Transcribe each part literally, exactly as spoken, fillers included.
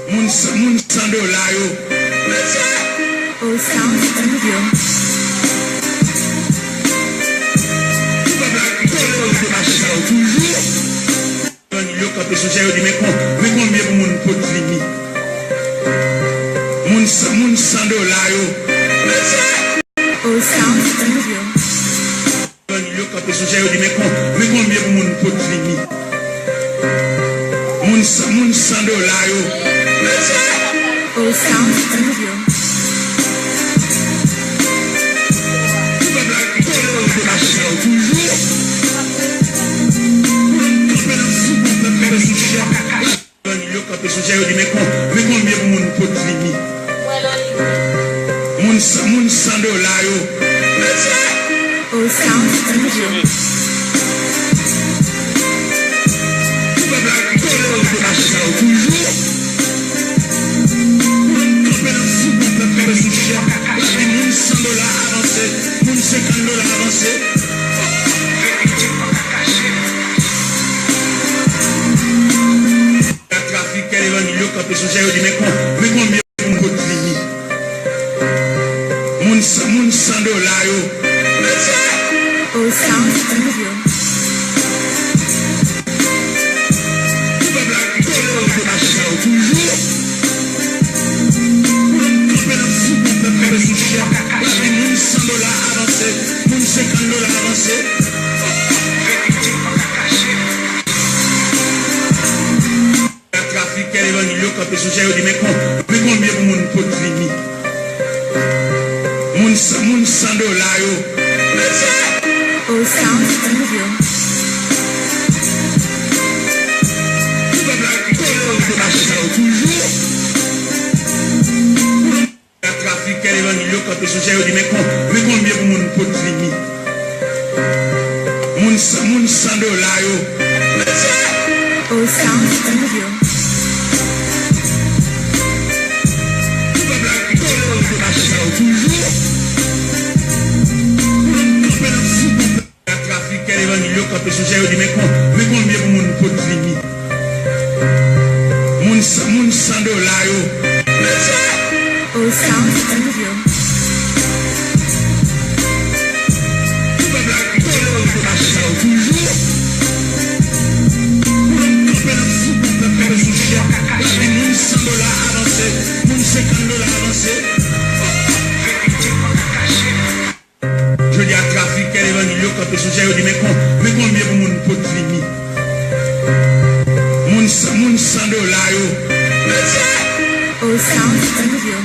Moun san, moun san dola yo. Mesye! O Sound Studio. Tout pèp la kole yo de machin yo toujou. Yo kanpe sou chè yo di, men kon-, men konbyen pou moun pot vini? Moun san, moun san dola yo. Mesye! O Sound Studio. Yo kanpe sou chè yo di, men kon-, men konbyen pou moun pot vini? Moun san, moun san dola yo. Mesye! O Sound Studio. Tout pèp la kole yo de machin yo toujou. Pou nou kanpe nan foutbòl, pèp kanpe sou chè. Yo kanpe sou chè yo di, men kon-, men konbyen pou moun pot vini? Moun san, moun san dola yo. Mesye! O Sound Studio. Tout pèp la kole yo de machin yo toujou. Pou nou kanpe nan foutbòl, pèp kanpe sou chè. Epi moun san dola avanse, moun senkant dola avanse. Trafik kè levanjil yo kanpe sou chè yo di, men kon-, men konbyen pou moun pot vini? Moun san, moun san dola yo. Mesye! O Sound Studio. Tout pèp la kole yo de machin yo toujou. Pou nou kanpe nan foutbòl, pèp kanpe sou chè. Epi moun san dola avanse, moun senkant dola avanse. Trafik kè levanjil yo kanpe sou chè yo di, men kon-, men konbyen pou moun pot vini? Moun san, moun san dola yo. Mesye! O Sound Studio. Tout pèp la kole yo de machin yo toujou. Trafik kè levanjil yo kanpe sou chè yo di, men kon-, men konbyen pou moun pot vini? Moun san, moun san dola yo. Mesye! O Sound Studio. Tout pèp la kole yo de machin yo toujou. Pou nou kanpe nan foutbòl. Trafik kè levanjil yo kanpe sou chè yo di, men kon-, men konbyen pou moun pot vini? Moun san, moun san dola yo. Mesye! O Sound Studio. Tout pèp la kole yo de machin yo toujou. Pou nou kanpe nan foutbòl, pèp kanpe sou chè. Epi moun san dola avanse, moun senkant dola avanse. Jodi a trafik kè levanjil yo kanpe sou chè yo di, men kon-, men konbyen pou moun pot vini? Moun san, moun san dola yo. Mesye! O Sound Studio.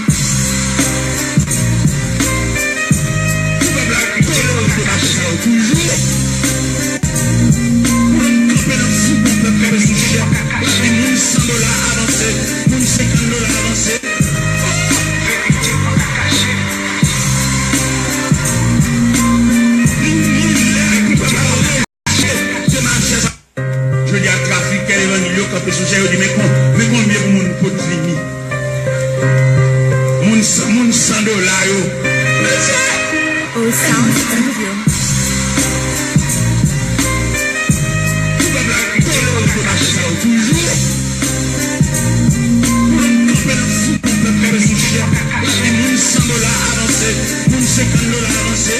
Tout pèp la kole yo de machin yo toujou. Pou nou kanpe nan foutbòl, pèp kanpe sou chè. Epi moun san dola avanse, moun senkant dola avanse. Jodi a trafik kè levanjil yo kanpe sou chè yo di, men kon-, men konbyen pou moun pot vini? Moun san, moun san dola yo. Mesye! O Sound Studio. Tout pèp la kole yo de machin yo toujou. Pou nou kanpe nan foutbòl, pèp kanpe sou chè. Epi moun san dola avanse, moun senkant dola avanse.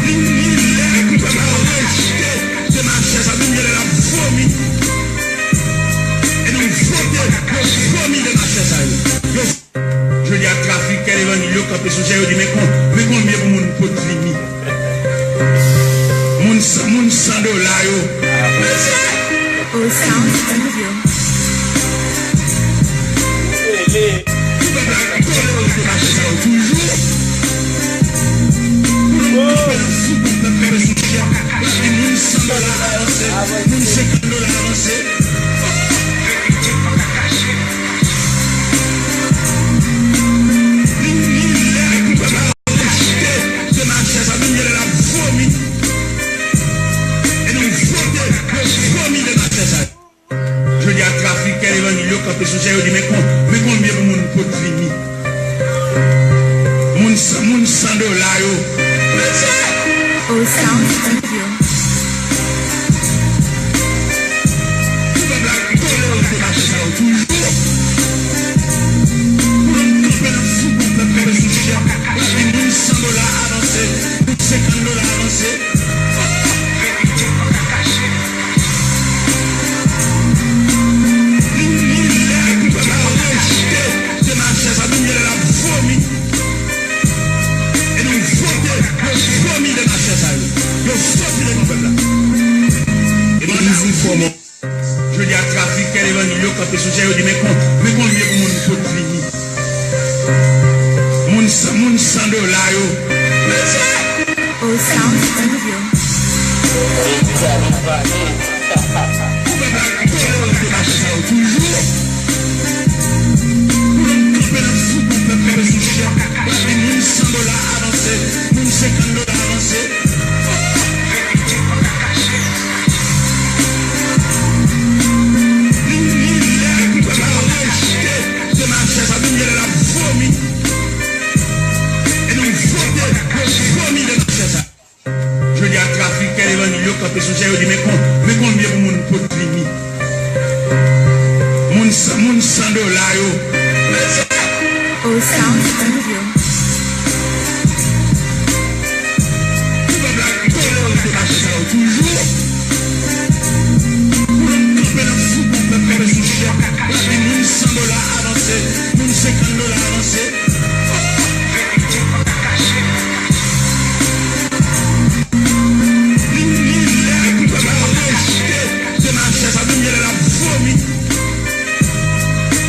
Moun, moun lè pou pèp la rejte de machin sa, menm jan lè l ap vomi. E nou vote, yo vomi de machin sa yo. Yo Jodi a trafik kè levanjil yo kanpe sou chè yo di, men kon-, men konbyen pou moun pot vini? Moun san, moun san dola yo. Mesye! O Sound Studio. Tout pèp la kole yo de machin yo toujou. Pou nou kanpe nan foutbòl, pèp kanpe sou chè. Epi moun san dola avanse, moun senkant dola avanse. Li, li lè pou pèp la rejte de machin sa, menm jan lè l ap vomi. E nou vote, yo vomi de machin sa. Jodi a trafik kè levanjil yo kanpe sou chè yo di, men kon-, men konbyen pou moun pot vini? Moun san, moun san dola yo. Mesye! O Sound Studio. Kòman? Jodi a, trafikè levanjil yo kanpe sou chè, yo di, men kon-, men konbyen pou moun pot vini? Moun san, moun san dola yo. Mesye! Oh, Sound Studio. Pou pèp la, pou yo rete mache sa yo toujou. Pou nou kanpe nan fou pou pèp la sou chè. Epi moun san dola avanse, moun senkant dola avanse. Li, li lè pou pèp la rejte demachè sa, menm lè l ap vomi. E nou vote, vomi demachè sa. Jodi a, trafikè levanjil yo kanpe sou chè, yo di, men kon-, men konbyen pou moun pot vini? Moun san, moun san dola yo. Oh, Sound Studio. Pou pèp la, pou yo rete mache sa yo toujou. Pou nou kanpe nan fou pou pèp la sou chè. Epi moun san dola avanse, moun senkant dola avanse. Li, li lè pou pèp la rejte demachè sa, menm lè l ap vomi.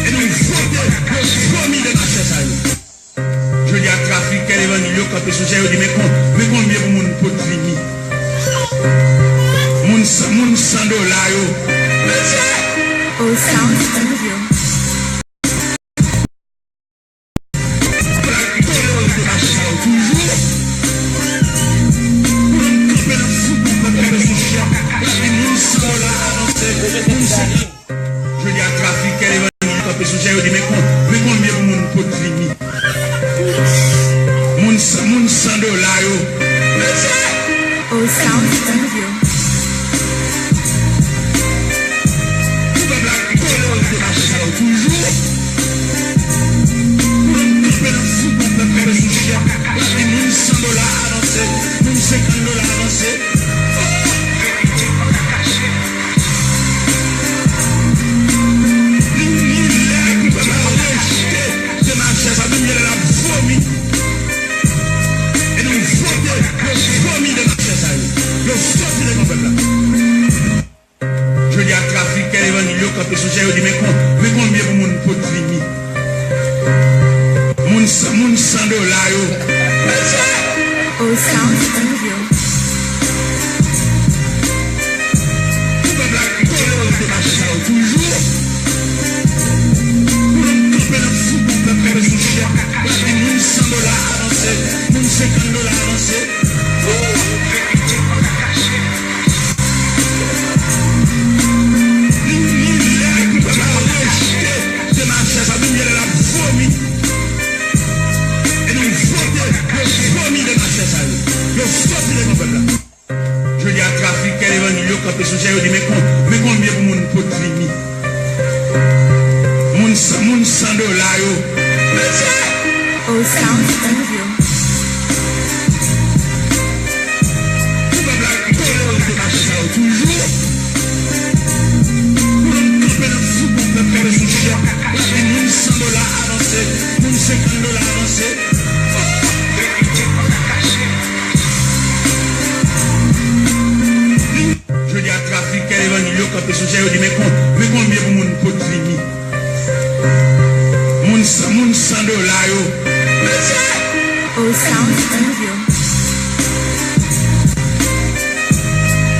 E nou vote, vomi demachè sa yo. Jodi a, trafikè levanjil yo kanpe sou chè, yo di, men kon-, men konbyen pou moun pot vini? Moun san, moun san dola yo. Mesye! Oh, Sound Studio. Pou yo rete mache sa yo toujou. Pou nou kanpe nan fou pou pèp la sou chè. Epi moun san dola avanse, moun senkant. Jodi a, trafikè levanjil yo kanpe sou chè, yo di, men kon-, men konbyen pou moun pot vini? Moun san, moun san dola yo. Mesye! Oh, Sound Studio. Pou pèp la, pou yo rete mache sa yo toujou. Pou nou kanpe nan fou pou pèp la sou chè. Epi moun san dola avanse, moun senkant dola avanse. Li, li lè pou pèp la rejte demachè sa, menm lè l ap vomi. E nou vote, yo vomi demachè sa yo. Yo soti devan pèp la. Jodi a, trafikè levanjil yo kanpe sou chè, yo di, men kon-, men konbyen pou moun pot vini? Moun san, moun san dola yo. Mesye! Oh, Sound Studio. Pou pèp la, pou yo rete mache sa yo toujou. Pou nou kanpe nan fou pou pèp la sou chè. Epi moun san dola avanse, moun senkant dola avanse. Li, li lè pou pèp la rejte demachè sa, menm lè l ap vomi. E nou vote, vomi demachè sa yo. Yo soti devan pèp la. Jodi a, trafikè levanjil yo kanpe sou chè, yo di, men kon-, men konbyen pou moun pot vini? Moun san, moun san dola yo. Mesye! Oh, Sound Studio. Pou pèp la, pou yo rete mache sa yo toujou. Pou nou kanpe nan fou pou pèp la sou chè. Epi moun san dola avanse, moun senkant dola avanse. Jodi a, trafikè levanjil yo kanpe sou chè, yo di, men kon-, men konbyen pou moun pot vini? Moun san, moun san dola yo. Mesye! Oh, Sound Studio.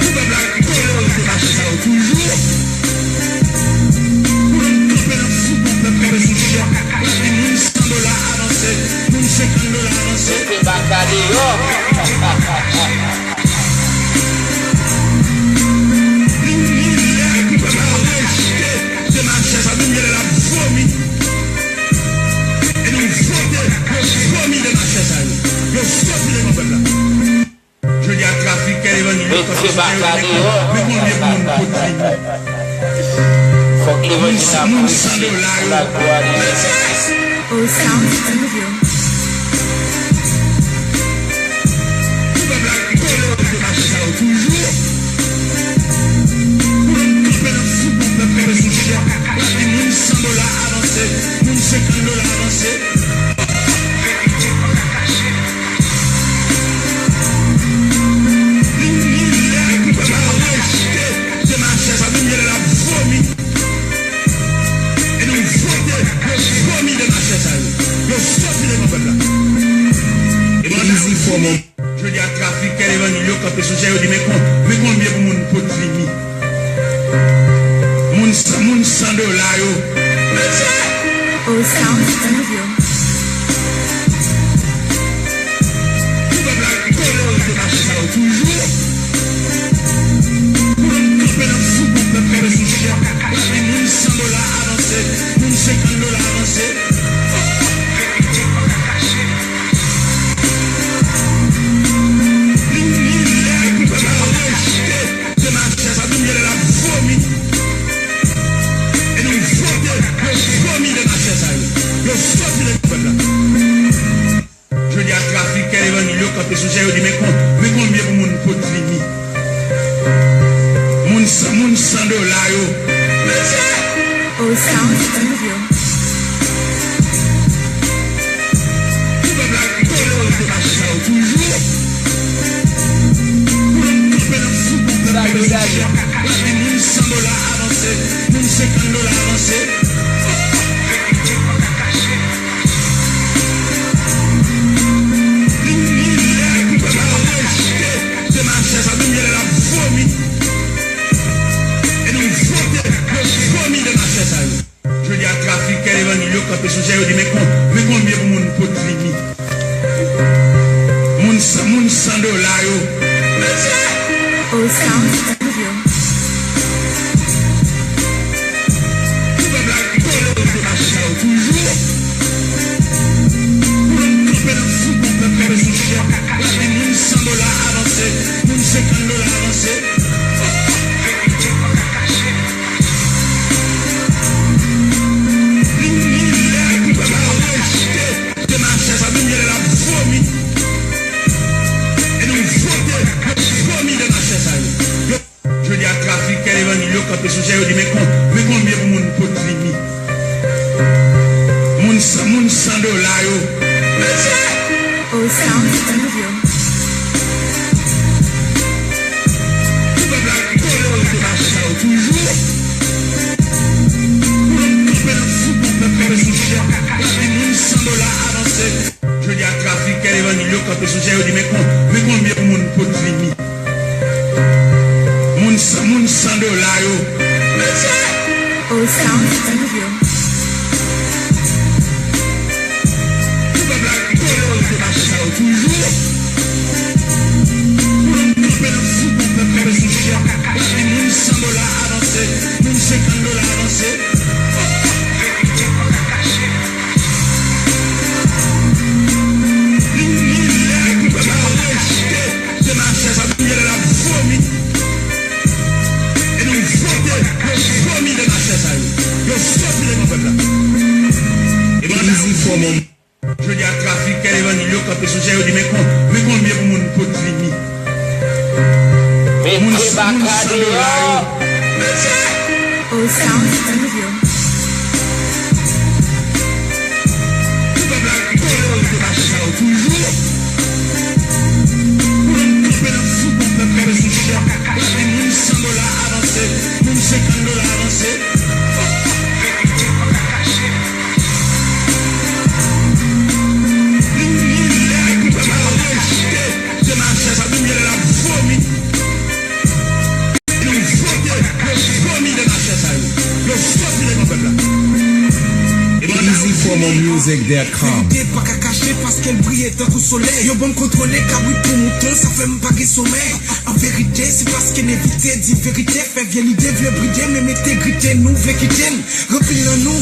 Pou pèp la, pou yo rete mache sa yo toujou. Pou nou kanpe nan fou pou pèp la sou chè. Epi moun san dola avanse, moun senkant dola avanse. Mete baka deyò. Li, li lè pou pèp la rejte demachè sa, menm lè l ap vomi. E nou vote, vomi demachè sa yo. Yo soti devan pèp la. Jodi a, trafikè levanjil yo kanpe sou chè, yo di, men konbyen pou moun pot vini? Fòk levanjil la pouse pou laglwa de Jezi. Oh, Sound Studio. Pou pèp la, pou yo rete mache sa yo toujou. Pou nou kanpe nan fou pou pèp la sou chè. Epi moun san dola avanse, moun senkant dola avanse. Li, li lè pou pèp la rejte Sound Studio. Pou pèp la kolore demach sa yo toujou. Pou nou kanpe nan fouton pèp la sou chè. Epi moun san dola avanse, moun senkant dola avanse. Li, li lè pou pèp la rejte demachè sa, menm lè l ap vomi. E nou vote, yo vomi demachè sa yo. Yo sòti nan pèp la. Jodi a, trafikè levanjil yo kanpe sou chè, yo di, men kon-, men konbyen pou moun pot vini? Moun san, moun san dola yo. Mesye! Oh, Sound Studio. Pou pèp la kolore demach sa yo toujou. Pou nou kanpe nan fouton pèp la sou chè. Epi moun san dola avanse, moun senkant dola avanse. Li, li lè pou pèp la rejte demachè sa, menm lè l ap vomi. E nou vote, yo vomi demachè sa yo. Jodi a, trafikè levanjil yo kanpe sou chè, yo di, men kon-, men konbyen pou moun pot vini? Moun san, moun san dola yo. Mesye! Oh, Sound Studio. Pou pèp la kolore demach sa yo toujou. Pou nou kanpe nan fouton pèp la sou chè. Epi moun san dola avanse, moun senkant dola avanse. Li, li lè pou pèp la rejte demachè sa, menm lè l ap vomi. E nou vote, yo vomi demachè sa yo. Yo Jodi a, trafikè levanjil yo kanpe sou chè, yo di, men kon-, men konbyen pou moun pot vini? Moun san, moun san dola yo. Mesye! Oh, Sound Studio. Pou pèp la kolore demach sa yo toujou. Pou nou kanpe nan fouton pèp la sou chè. Epi moun san dola avanse. Jodi a, trafikè levanjil yo kanpe sou chè, yo di, men kon-, men konbyen pou moun pot vini? Moun san, moun san dola yo. Mesye! Oh, Sound Studio. Pou pèp la kolore demach sa yo toujou. Pou nou kanpe nan fouton pèp la sou chè. Epi moun san dola avanse, moun senkant dola avanse. Li, li lè pou pèp la rejte demachè sa, menm lè l ap vomi. E nou vote, yo vomi demachè sa yo. Yo sòti devan pèp la. E pandan Easy for Mom. Jodi a, trafikè levanjil yo kanpe sou chè, yo di, men kon-, men konbyen pou moun pot vini? Moun san, moun san dola yo. Mesye! Oh, Sound Studio. Pou pèp la kolore demach sa yo toujou. Pou nou kanpe nan fouton pèp la sou chè. Epi moun san dola avanse, moun senkant dola avanse. Li, li lè pou pèp la rejte demachè sa, menm lè l ap vomi. Nou vote, yo vomi demachè sa yo. Yo sòti devan pèp la. E pandan Easy for Mom Music dot com. Verite pa ka kache paske l briye tankou solèy. Yo ban m kontwole kabrit pou mouton, sa fè m pa gen somèy. An verite, se paske n evite di verite, fè vye lide vle bride, menm entegrite nou vle kite n. Anpil nan nou,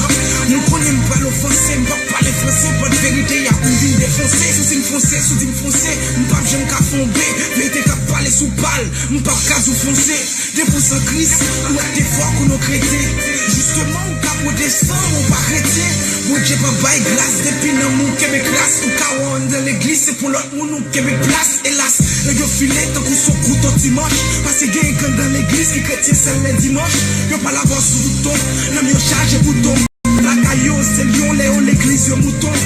nou konnen m pral ofanse, m p ap pale franse, bòt verite y ap m vin defonse. Si w di m fonse, si w di m fonse, m p ap janm ka fonbe. Verite k ap pale sou pal, m p ap ka di w fonse. Depi w san Kris, ou wè te fò kou nou krete. Jisteman, ou ka pwotestan, men w pa kretyen. Bondye p ap bay gras depi nan men w kenbe kras. Ou ka wè w anndan legliz, se pou lòt moun ou kenbe plas. Elas, nèg yo file tankou son kouto dimanch. Paske gen gang nan legliz ki kretyen sèl lè dimanch. Yo pa la bò sou bouton, nanm yo chaje bouton. Lakay yo, se lyon, lè yo legliz yo mouton.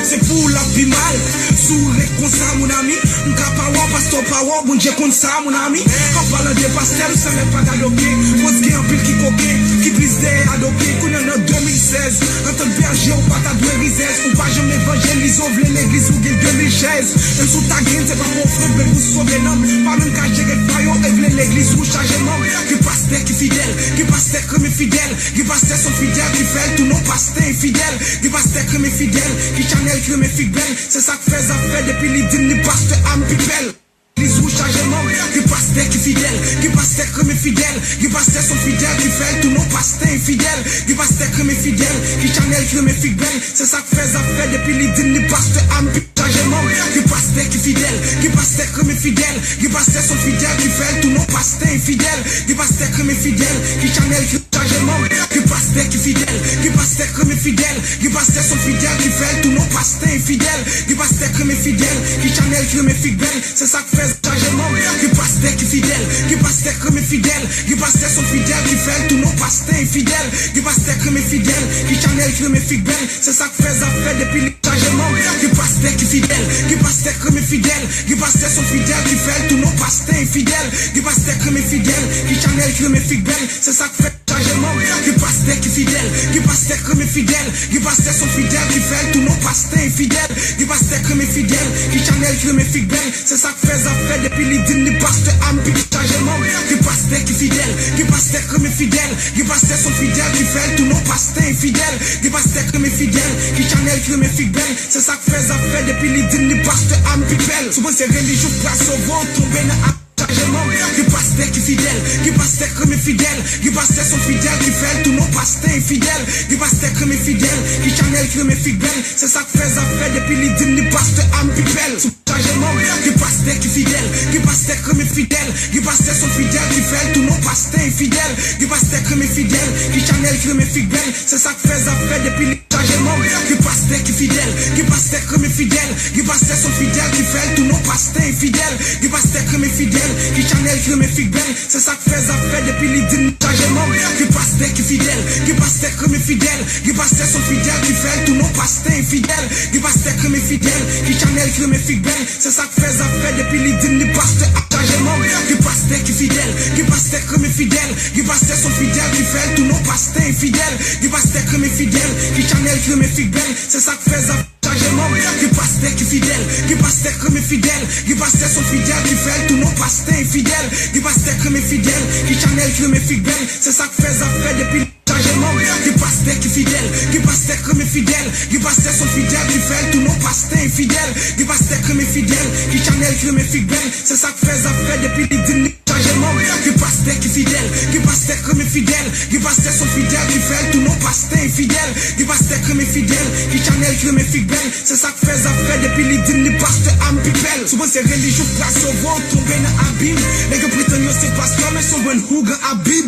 Se pou w l ap pi mal. Si w ret konsa, mon ami, m ka pa wè w, pastè w pa wè w, Bondye konn sa, mon ami. An palan de pastè, m sanble pa radote. Koz gen anpil ki koke, ki plis dèyè adoke. Kounye a nan de mil sèz, antank bèje, ou pa ta dwe rizèz. Ou pa janm evanjelize, w vle legliz ou gen de mil chèz. Menm si w ta gen, se pa pou ofrann, men pou sove nanm. Pa menm ka jere fwaye w, e vle legliz ou chaje manm. Ke pastè pastè ki fidèl, gen pastè k renmen fidèl, gen pastè se yon fidèl ki fè l tou non pastè enfidèl, gen pastè k renmen fidèl, gen chanèl ki renmen fig bèl, se sa k fè zafè depi li di m li pastè a m pi bèl. Legliz ou chaje manm, gen pastè ki fidèl, gen pastè k renmen fidèl, gen pastè se yon fidèl ki fè l tou non pastè enfidèl, gen pastè k renmen fidèl, gen chanèl ki renmen fig bèl, se sa k fè zafè depi li di m li pastè a m pi chaje manm, gen pastè ki fidèl, gen pastè k renmen fidèl, gen pastè se yon fidèl ki fè l tou non pastè enfidèl, gen pastè k renmen fidèl, gen chanèl ki chaje manm, gen pastè ki fidèl, gen pastè k renmen fidèl, gen pastè se yon fidèl ki fè l tou non pastè enfidèl, gen pastè k renmen fidèl, gen chanèl ki renmen fig bèl, se sa k fè chaje manm, gen pastè ki fidèl, gen pastè k renmen fidèl, gen pastè se yon fidèl ki fè l tou non pastè enfidèl, gen pastè k renmen fidèl, gen chanèl ki renmen fig bèl, se sa k fè zafè depi li chaje manm, gen pastè ki fidèl, gen pastè k renmen fidèl, gen pastè se yon fidèl ki fè l tou non pastè enfidèl, gen pastè k renmen fidèl, gen chanèl ki renmen fig bèl, se sa k fè chaje manm, gen pastè ki fidèl, gen pastè k renmen fidèl, gen pastè se yon fidèl ki fè l tou non pastè enfidèl, gen pastè k renmen fidèl, gen chanèl ki renmen fig bèl, se sa k fè zafè depi li di m li pastè a m pi chaje manm, gen pastè ki fidèl, gen pastè k renmen fidèl, gen pastè se yon fidèl ki fè l tou non pastè enfidèl, gen pastè k renmen fidèl, gen chanèl ki renmen fig bèl, se sa k fè zafè depi li di m li pastè a m pi bèl. Si w panse relijyon pral sove w, tonbe nan ap chaje manm, gen pastè ki fidèl, gen pastè k renmen fidèl, gen pastè se yon fidèl ki fè l tou non pastè enfidèl, gen pastè k renmen fidèl, gen chanèl ki renmen fig bèl, se sa k fè zafè depi li di m li pastè a m pi bèl. Si w chaje manm, gen pastè ki fidèl, gen pastè k renmen fidèl, gen pastè se yon fidèl ki fè l tou non pastè enfidèl, gen pastè k renmen fidèl, gen chanèl ki renmen fig bèl, se sa k fè zafè depi li chaje manm, gen pastè ki fidèl, gen pastè k renmen fidèl, gen pastè se yon fidèl ki fè l tou non pastè enfidèl, gen pastè k renmen fidèl, gen chanèl ki renmen fig bèl, se sa k fè zafè depi li di m chaje manm, gen pastè ki fidèl, gen pastè k renmen fidèl, gen pastè se yon fidèl ki fè l tou non pastè enfidèl, gen pastè k renmen fidèl, gen chanèl ki renmen fig bèl, se sa k fè zafè depi li di m li pastè ap chaje manm, gen pastè ki fidèl, gen pastè k renmen fidèl, gen pastè se yon fidèl ki fè l tou non pastè enfidèl, gen pastè k renmen fidèl, gen chanèl ki renmen fig bèl, se sa k fè zafè chaje manm, gen pastè ki fidèl, gen pastè k renmen fidèl, gen pastè se yon fidèl ki fè l tou non pastè enfidèl, gen pastè k renmen fidèl, gen chanèl ki renmen fig bèl, se sa k fè zafè depi li chaje manm, gen pastè ki fidèl, gen pastè k renmen fidèl, gen pastè se yon fidèl ki fè l tou non pastè enfidèl, gen pastè k renmen fidèl, gen chanèl ki renmen fig bèl, se sa k fè zafè depi li di m li chaje manm, gen pastè ki fidèl, gen pastè k renmen fidèl, gen pastè se yon fidèl ki fè l tou non pastè enfidèl, gen pastè k renmen fidèl, gen chanèl ki renmen fig bèl, se sa k fè zafè depi li di m li pastè a m pi bèl. Si w panse relijyon pral sove w, tonbe nan abim, nèg yo pretann yo se pastè, men se yon bann hougan abib,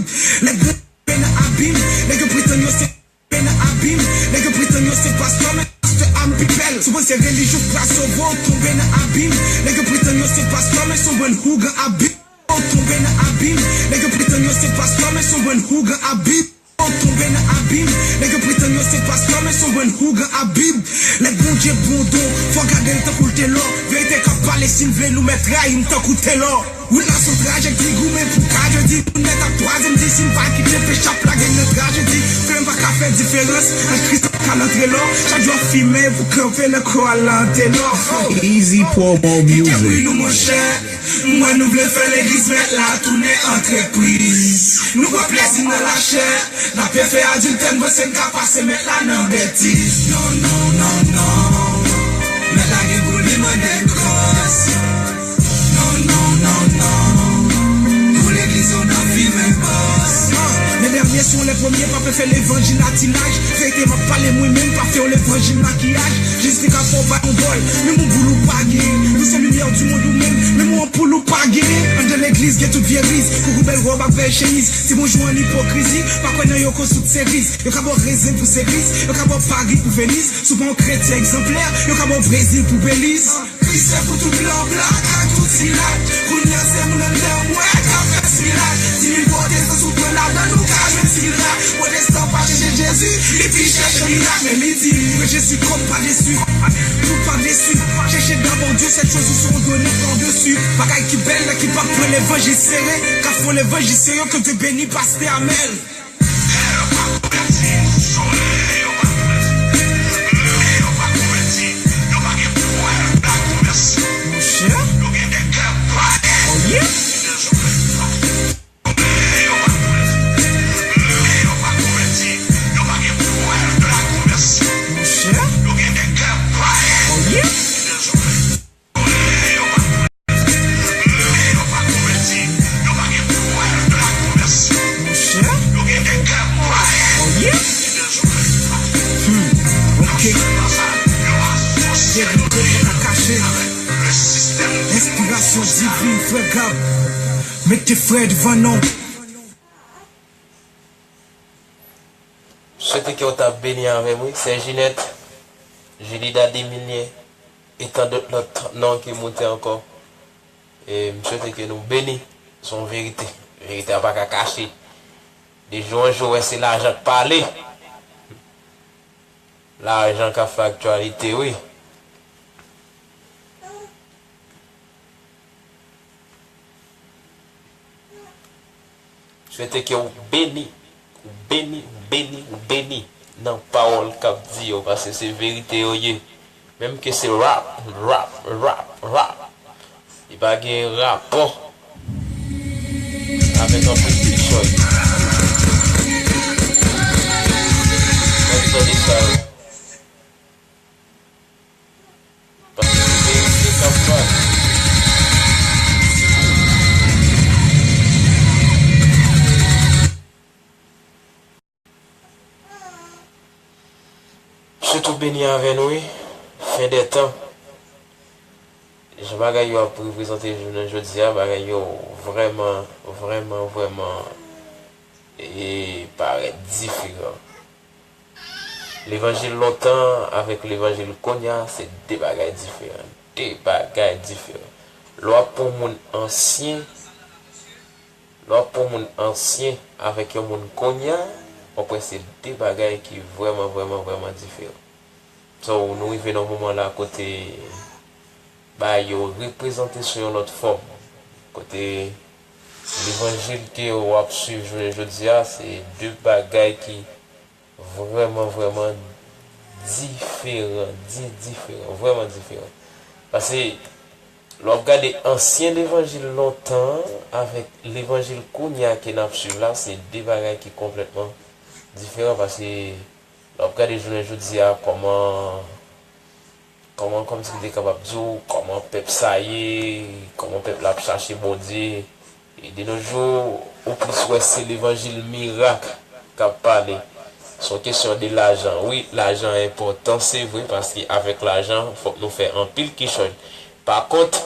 nèg yo tonbe nan abim, nèg yo pretann yo se tonbe nan abim, nèg yo pretann yo se pastè, men pastè a m pi bèl. Si w panse relijyon pral sove w, tonbe nan abim, nèg yo pretann yo se pastè, men se yon bann hougan abib. Ou tonbe nan abim, nèg yo pretann yo se pastè, men se yon bann hougan abib. Ou tonbe nan abim, nèg yo pretann yo se pastè, men se yon bann hougan abib. Nèg Bondye bon don, fò gade l tankou l te lò. Verite k ap pale, si n vle nou mèt rayi m tankou Telò. Wi, nan son trajektri goumen pou kajodi, moun mèt ap twaze m di si n pa kite peche ap lage n nan trajedi. Fè m pa ka fè diferans ant Kris ak Kalantrelò. Chak jou ap fimen pou kanpe nan kò al nan antenò. Easy Promo Music. Kite pri nou, monchè. M wè nou vle fè legliz mèt la tounen antrepriz. Nou pran plezi nan lachè. N ap fè adiltè, n panse n ka pase mèt la nan betiz. Non, non, non, non. Mèt la gen pou li mande n kòs. Non, non, non, non. Pou legliz ou nan fimen bòs. Men dènye sou lè premye pa fè levanjil atilaj. Verite m ap pale mwen menm, pa fè yon levanjil makiyaj. Jezi te ka fè w bay yon bòl, menm yon boul ou pa genyen. Nou se limyè di mond ou menm, menm yon anpoul ou pa genyen. Anndan legliz gen tout vye riz, koukou bèl wòb ak vèy chemiz. Ti bonjou an ipokrizi, pa kwè nan yo konstwi seriz. Yo ka ba w rezen pou seriz, yo ka ba w Pari pou Veniz. Si w pa yon kretyen egzanplè, yo ka ba w Brezil pou Beliz. Kris se pou tout blan, blak ak tout milat. Kounye a se moun anndan m wè k ap fè mirak. Di m pwotestan sou pwen ladan nou ka jwenn mirak. Pwotestan pa chèche Jezi, li pi chèche mirak. Men li di, mwen Jezi kòm pa desi. Tout pa desi. Chèche dabò Dieu, cette chose sera donnée par dessus. Bagay ki bèl, lè ki pa pran levanjil serye, k ap fè levanjil serye, ke Dieu bénisse pastè Amèl. Tè yo pa konvèti, solèy yo pa konvèti, men yo pa konvèti, yo pa gen pwen la konvèsyon. Monchè. Yo gen de kè payen. Oh yeah. Ki bezwen konvèti. Solèy yo pa konvèti. Divin frè Gab, mete frè devan non. Swete ke w ta beni avè m, wi. Sè Jinèt, Jilida Demilyen, e tan dòt lòt non ki moute ankò. E m swete ke nou beni. Se yon verite. Verite a pa ka kache. De jou an jou, w wè se lajan k pale. Lajan k ap fè aktyalite, wi. Swete ke w beni, ou beni, ou beni, ou beni nan pawòl k ap di yo, paske se verite yo ye. Menm ke se rap, rap, rap, rap, li pa gen rapò avèk anpil kichòy. Ann tande sa yo. Paske se verite k ap pale. Sitou beni avè nou, wi. Fen dè tan. Jan bagay yo ap reprezante jounen jodi a, bagay yo vrèman, vrèman, vrèman, e, parèt diferan. Levanjil lontan avèk levanjil kounye a, se de bagay diferan. De bagay diferan. Lè w ap pran moun ansyen, lè w ap pran moun ansyen avèk yon moun kounye a, w ap wè se de bagay ki vrèman, vrèman, vrèman diferan. So, nou rive nan moman la kote bagay yo reprezante sou yon lòt fòm. Kote levanjil ke w ap swiv jounen jodi a, se de bagay ki vrèman, vrèman diferan, di, diferan, vrèman diferan. Paske, lè w ap gade ansyen levanjil lontan an avèk levanjil kounye a ke n ap swiv la, se de bagay ki konplètman diferan. Paske, lè w ap gade jounen jodi a, kòman, kòman, kòmsi m te kapab di w, kòman pèp sa ye, kòman pèp la ap chache Bondye. E de nos jours, ou plis wè se levanjil mirak k ap pale. Se yon kesyon de lajan. Wi, lajan enpòtan, se vre, paske avèk lajan, fòk nou fè anpil kichòy. Pa kont,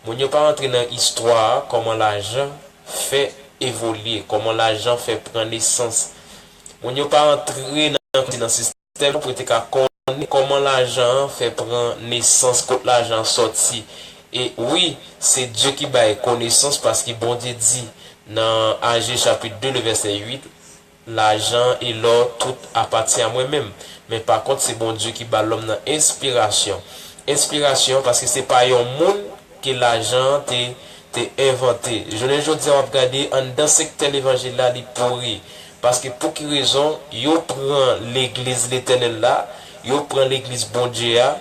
moun yo pa rantre nan istwa a, kòman lajan fè evolye, kòman lajan fè pran nesans. Moun yo pa rantre nan, nan sistèm pou yo te ka konnen kòman lajan an fè pran nesans, kot lajan an sòti. E wi, se Dye ki bay konesans, paske Bondye di nan Aje chapit de, le vèsè uit, lajan e lò, tout apatyen a mwen menm. Men pa kont, se Bondye ki ba lòm nan enspirasyon. Enspirasyon, paske se pa yon moun ke lajan an te, te envante. Jounen jodi a, w ap gade anndan sektè levanjil la, li pouri. Paske pou ki rezon yo pran legliz Letènèl la, yo pran legliz Bondye a,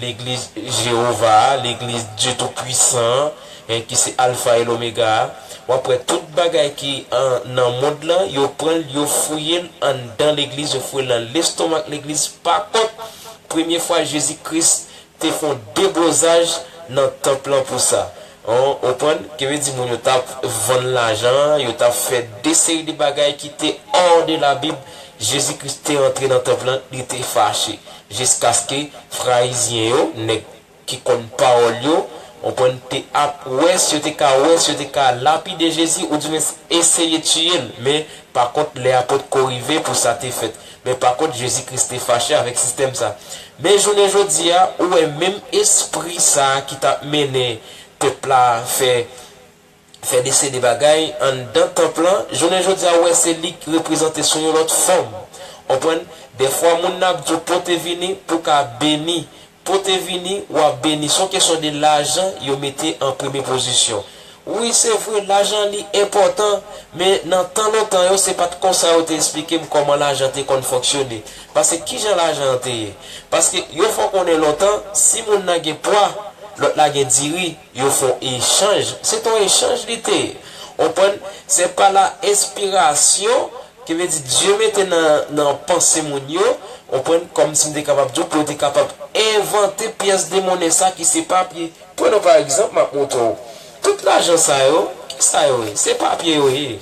legliz Jewova a, legliz Dye Toupisan an, en, ki se Alfa e Lomega a. W ap wè tout bagay ki an, nan mond lan, yo pran l, yo fouye l anndan legliz, yo fouye l nan lestomak legliz. Pa kont, premye fwa Jezi Kris te fè yon deblozaj nan tanp lan pou sa. Ou konprann? Ki vle di moun yo t ap vann lajan, yo t ap fè de seri de bagay ki te hors de la Bible. Jezi Kris te rantre nan tanp lan, li te fache. Jiskaske Farizyen yo, nèg ki konn pawòl yo, ou konprann, te ap wè si yo te ka, wè si yo te ka lapide Jezi, oudimwens eseye tiye l. Men, pa kont, lè a potko rive pou sa te fèt. Men, pa kont, Jezi Kris te fache avèk sistèm sa. Men, jounen jodi a, ou wè menm espri sa a ki t ap mennen pèp la fè, fè de seri de bagay anndan tanp lan, jounen jodi a, ou wè se li k reprezante sou yon lòt fòm. Ou konprann? Dèfwa, moun nan ap di w pote vini pou w ka beni. Pote vini, w ap beni. Se yon kesyon de lajan yo mete an premye pozisyon. Wi, se vre, lajan li enpòtan, men nan tan lontan yo, se pa t konsa yo te esplike m kòman lajan te konn fonksyone. Paske kijan lajan an te ye? Paske yo fè w konnen lontan, si moun nan gen pwa, lòt la gen diri, yo fè yon echanj. Se t yon echanj li te ye. Ou konprann? Se pa la enspirasyon, ki vle di Dye mete nan, nan panse moun yo, ou konprann, kòmsi m te kapab di w, pou yo te kapab envante pyès de monnen sa ki se papye. Pran nou pa egzanp, m ap montre w. Tout lajan sa yo, ki sa yo ye? Se papye yo ye.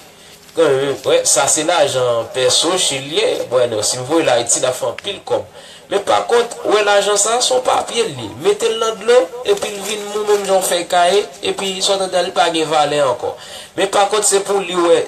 Wè, sa se lajan pèso chilyen. Bwè, non, si m voye l Ayiti, l ap fè anpil kòb. Men pa kont, ou wè lajan sa, se yon papye l ye. Mete l nan dlo, epi l vin mou menm jan yon fèy kaye, epi sa w tande a, li pa gen valè ankò. Men pa kont, se pou li wè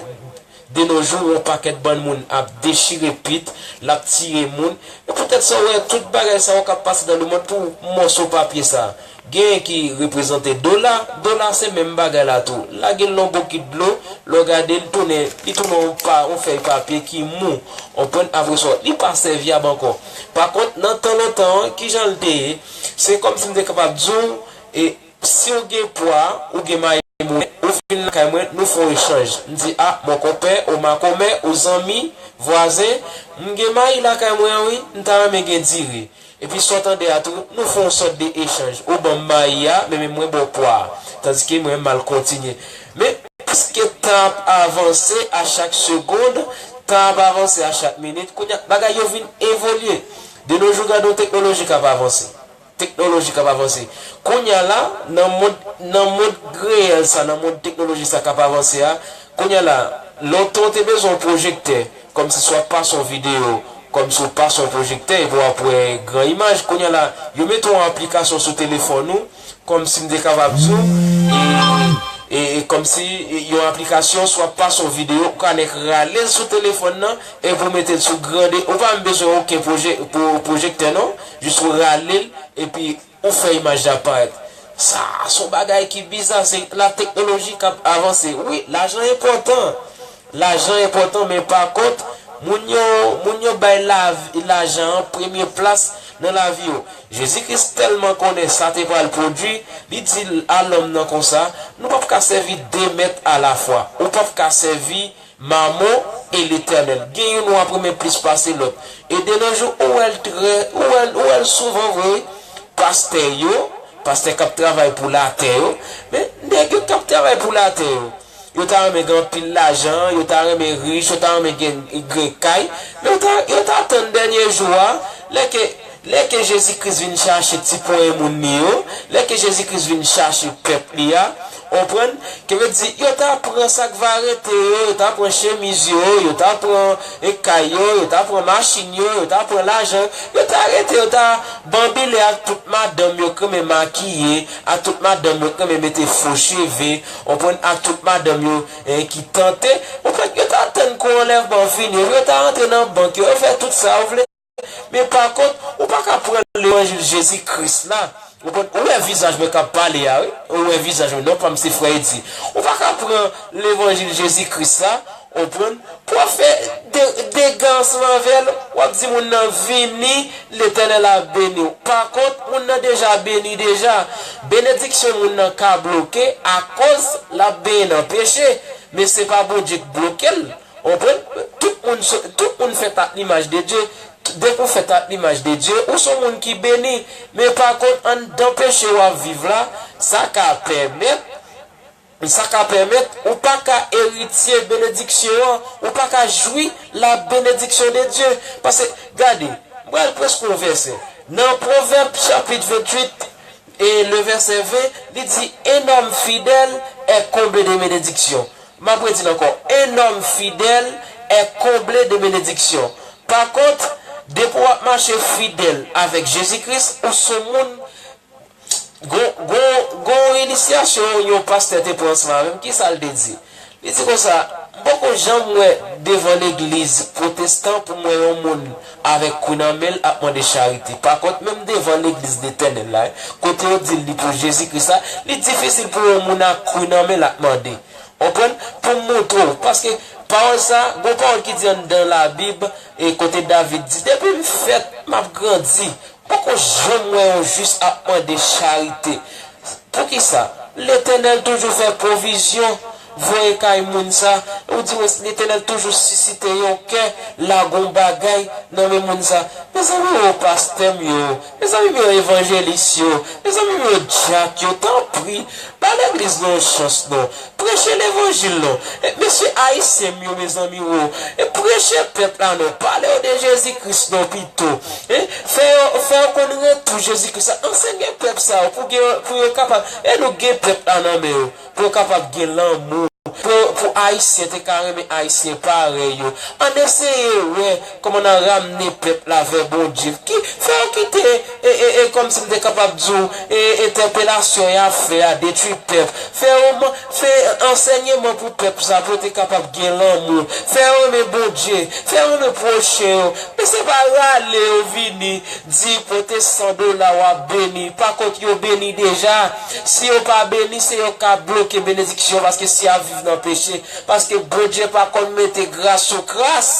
de nos jours, yon pakèt bann moun ap dechire pit, l ap tiye moun. E poutèt sa, w wè tout bagay sa yo k ap pase dans le monde pou mòso papye sa. Genyen ki reprezante dola, dola se menm bagay la tou. Lage l nan bokit dlo, lè w gade l tounen, li tounen yon pa, yon fèy papye ki mou. Konprann? Apre sa, li pa sèvyab ankò. Pa kont, nan tan lontan an, kijan l te ye? Se kòmsi m te kapab di w, e, si w gen pwa, ou gen mayi mwen, ou vin lakay mwen, nou fè yon echanj. M di, a, mon konpè, ou makomè, ou zanmi, vwazen, m gen mayi lakay mwen an wi, m ta renmen gen diri. Epi sa w tande a tou, nou fè yon sòt de echanj. Ou ban m mayi a, men, men mwen ba w pwa a. Tandike mwen, m al kontinye. Men, piske tan ap avanse a chak segonn, tan ap avanse a chak minit, kounye a, bagay yo vin evolye. De nos jours, gade yon teknoloji k ap avanse. Teknoloji k ap avanse. Kounye a la, nan mond, nan mond reyèl sa, nan mond teknoloji sa k ap avanse a, kounye a la, lontan w te bezwen yon pwojektè, kòmsi swa pase yon videyo, kòmsi w pase yon pwojektè, epi w ap wè gran imaj. Kounye a la, yo mete yon aplikasyon sou telefòn ou, kòmsi m te kapab di w, e, e, e kòmsi yon aplikasyon, swa pase yon videyo, ou ka nèk rale l sou telefòn nan, epi w mete l sou grande, ou pa menm bezwen okenn pwojè-, pwo-, pwojektè non, jis ou rale l, epi ou fè imaj la parèt. Sa, se yon bagay ki biza, se lateknoloji k ap avanse. Wi, lajan enpòtan. Lajan enpòtan, men pa kont, moun yo, moun yo bay lavi, lajan an premye plas nan lavi yo. Jezi Kris tèlman konnen sa te pral pwodui, li di a lòm nan konsa, nou p ap ka sèvi de mèt alafwa. Ou p ap ka sèvi Mamon e Letènèl. Gen youn w ap renmen plis pase lòt. E de nos jours, ou wè l trè, ou wè l, ou wè l souvan vre, wi. Pastè yo, pastè k ap travay pou latè yo, men nèg yo k ap travay pou latè yo. Yo ta renmen gen anpil lajan, yo ta renmen rich, yo ta renmen gen, gen kay, men yo ta, yo ta tann dènye jou a, lè ke, lè ke Jezi Kris vin chache ti ponyen moun li yo, lè ke Jezi Kris vin chache pèp li a, konprann? Ke vle di, yo ta pran sa k va rete yo, yo ta pran chemiz yo, yo ta pran, e, kay yo, yo ta pran machin yo, yo ta pran lajan, yo ta rete, yo ta banbile ak tout madanm yo k renmen makiye, ak tout madanm yo k renmen mete fo cheve, konprann, ak tout madanm yo, e, ki tante, konprann, yo ta tann kou anlèvman an fini, yo ta rantre nan bank yo, yo fè tout sa yo vle. Men pa kont, ou pa ka pran levanjil Jezi Kris la. Ou konprann? Ou wè vizaj mwen k ap pale a, wi. Ou wè vizaj mwen, non pa m se frè Edi. Ou pa ka pran levanjil Jezi Kris la, ou konprann? Pou w ap fè de, dega ansanm avè l, w ap di moun nan vini, Letènèl ap beni w. Pa kont, moun nan deja beni deja. Benediksyon moun nan ka bloke akoz l ap benyen nan peche. Men se pa Bondye k bloke l. Konprann? Tout moun so-, tout moun fèt ak limaj de Dye. Depi w fèt ak limaj de Dye, ou se yon moun ki beni. Men pa kont, anndan peche w ap viv la, sa ka pèmèt, sa ka pèmèt ou pa ka eritye benediksyon an, ou pa ka jwi la bénédiction de Dieu. Paske, gade, m pral prèske yon vèsè. Nan Pwovèb chapit venntuit, e le vèsè ven, li di, un homme fidèle est comblé de bénédictions. M ap redi l ankò, un homme fidèle est comblé de bénédictions. Pa kont, depi w ap mache fidèl avèk Jezi Kris, ou se yon moun, gon, gon, gon inisyasyon yon pastè te pran ansanm avè m, kisa l te di? Li di konsa, m poko janm wè devan legliz pwotestan pou m wè yon moun avèk kwi nan men l ap mande charite. Pa kont, menm devan legliz Letènèl la, kote yo di l li pou Jezi Kris la, li difisil pou yon moun ak kwi nan men l ap mande. Konprann? Pou m montre w. Paske pawòl sa, gon pawòl ki di anndan Labib, e kote David di, depi m fèt, m ap grandi. Poko janm wè yon jis ap mande charite. Poukisa? Letènèl toujou fè pwovizyon, voye kay moun sa. Ou di, "Wè, Letènèl toujou sisite yon kè, lage yon bagay nan men moun sa." Mezanmi, o pastè m yo, mezanmi, o evanjelis yo, mezanmi, o dyak yo, tanpri, ba legliz nou yon chans non. Preche levanjil non. E, mesye ayisyen m yo, mezanmi, o, e, preche pèp la non. Pale yo de Jezi Kris non pito. E, fè yo, fè yo konn retou Jezi Kris la. Ansenye pèp sa yo pou gen, pou yo kapab. E nou gen pèp la nan men yo, pou yo kapab gen lanmou. pou, pou Ayisyen te ka renmen Ayisyen parèy yo. Ann eseye wè kòman n a ramne pèp la vè Bondye. Ki, fè yo kite, e, e, e, kòmsi m te kapab di w, e, entèpelasyon y ap fè a, detwi pèp. Fè yo man-, fè ansèyman pou pèp sa, pou yo te kapab gen lanmou. Fè yo renmen Bondye, fè yo renmen pwochen yo. Men se pa rale yo vini, di pote san dola w ap beni. Pa kont yo beni deja. Si yo pa beni, se yo k ap bloke benediksyon, paske si y ap viv nan peche, paske Bondye pa konn mete gras sou kras.